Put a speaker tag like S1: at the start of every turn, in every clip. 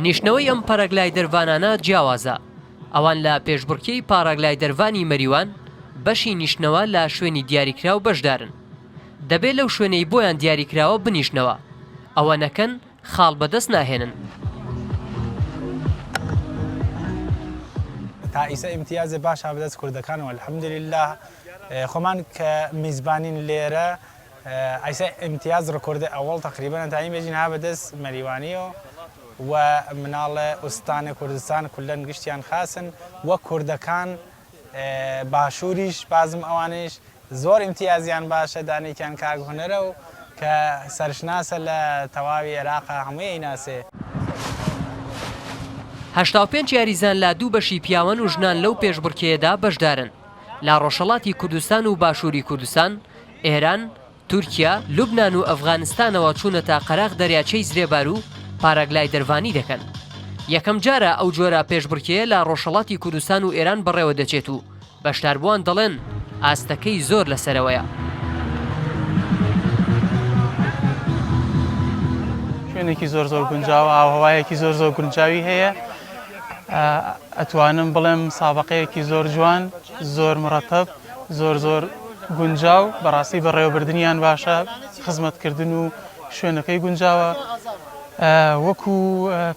S1: نیشتنەوەی ئەم پاراگلایدەرڤانانە جیاوازە، ئەوان لە پێشبڕکێی پاراگلایدەرڤانی مەریوان بەشی نیشتنەوە لە شوێنی دیاریکراو بەشدارن. دەبێ لەو شوێنەی بۆیان دیاریکراوە بنیشنەوە، ئەوە نەکەن خاڵ بەدەست ناهێنن.
S2: تا ئیسە ئیمتیازێ باش ها بەدەست کوردەکان و الحمدللە خۆمان کە میزبانین لێرە ئیسە ئیمتیاز ڕکۆردێ ئەوەڵ تەقریبەن ئەتوانین بێژین ها بەدەست مەریوانیەوە و مناڵێ ئوستانێ کوردستان کولەن گشتیان خاسن و کوردەکان باشوریش بازم ئەوانیش زۆر ئیمتیازیان باشە دانێکیان کاک هونەرە و کە سەرشناسە لە تەواوی ئێراقا هەمووی ئەیناسێ.
S1: 85 یاریزان لە دوو بەشی پیاوان و ژنان لەو پێشبڕکێیەدا بەشدارن لە ڕۆژهەڵاتی کوردستان و باشووری کوردستان، ئێران، تورکیا، لوبنان و ئەفغانستانەوە چوونەتە قەراغ دەریاچەی زرێبار و پاراگلایدەرڤانی دەکەن. یەکەم جارە ئەو جۆرە پێشبڕکێیە لە ڕۆژهەڵاتی کوردستان و ئێران بەڕێوە دەچێت و بەشداربووان دەڵێن ئاستەکەی زۆر لەسەرەوەیە.
S3: شوێنێکی زۆر زۆر گونجاوە، ئاوهەوایەکی زۆر زۆر گونجاوی هەیە، ئەتوانم بڵێم سابقەیەکی زۆر جوان، زۆر مڕەتەب، زۆر زۆر گونجاو، بەڕاستی بەڕێوەبردنیان باشە، خزمەتکردن و شوێنەکەی گونجاوە، وەکو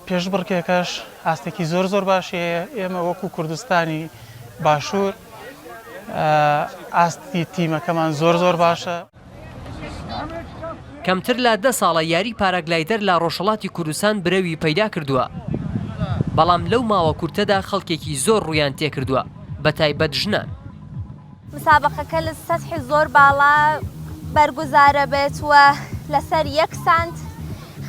S3: پێشبڕکێکەش ئاستێکی زۆر زۆر باشی هەیە، ئێمە وەکو کوردستانی باشوور ئاستی تیمەکەمان زۆر زۆر باشە.
S1: کەمتر لە دە ساڵە یاری پاراگلایدەر لە ڕۆژهەڵاتی کوردستان برەوی پەیدا کردووە، بەڵام لەو ماوە کورتەدا خەڵکێکی زۆر ڕوویان تێکردووە، بەتایبەت ژنان.
S4: مسابەقەکە لە سەتحی زۆر باڵا بەرگوزارە بێت و لەسەر یەک سانت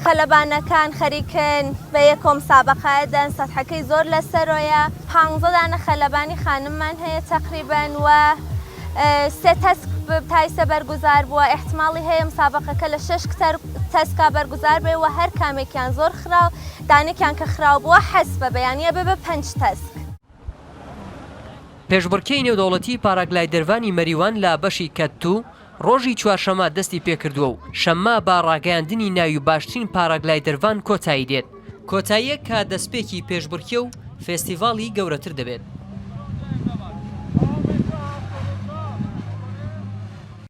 S4: خەلەبانەکان خەریکن بە یەکۆ مسابەقە دەن سەتحەکەی زۆر لەسەرۆیە پانزە دانە خەلەبانی خانممان هەیە تەقریبەن و سێ تەسک تایسە بەرگوزار بووە ئیحتماڵی هەیە مسابەقەکە لە شەش تەسکا بەرگوزار بێ و هەر کامێکیان زۆر خراو دانێکیان کە خراو بووە حەزفە بە یانی ئەبێ بە پەنج تەسک.
S1: پێشبڕکێی نێودەوڵەتی پاراگلایدەرڤانی مەریوان لە بەشی کەت توو ڕۆژی چوارشەممە دەستی پێکردووە و شەممە بە ڕاگەیاندنی ناوی باشترین پاراگلایدەرڤان کۆتایی دێت. کۆتاییەک کە دەستپێکی پێشبڕکێ و فێستیڤاڵی گەورەتر دەبێت.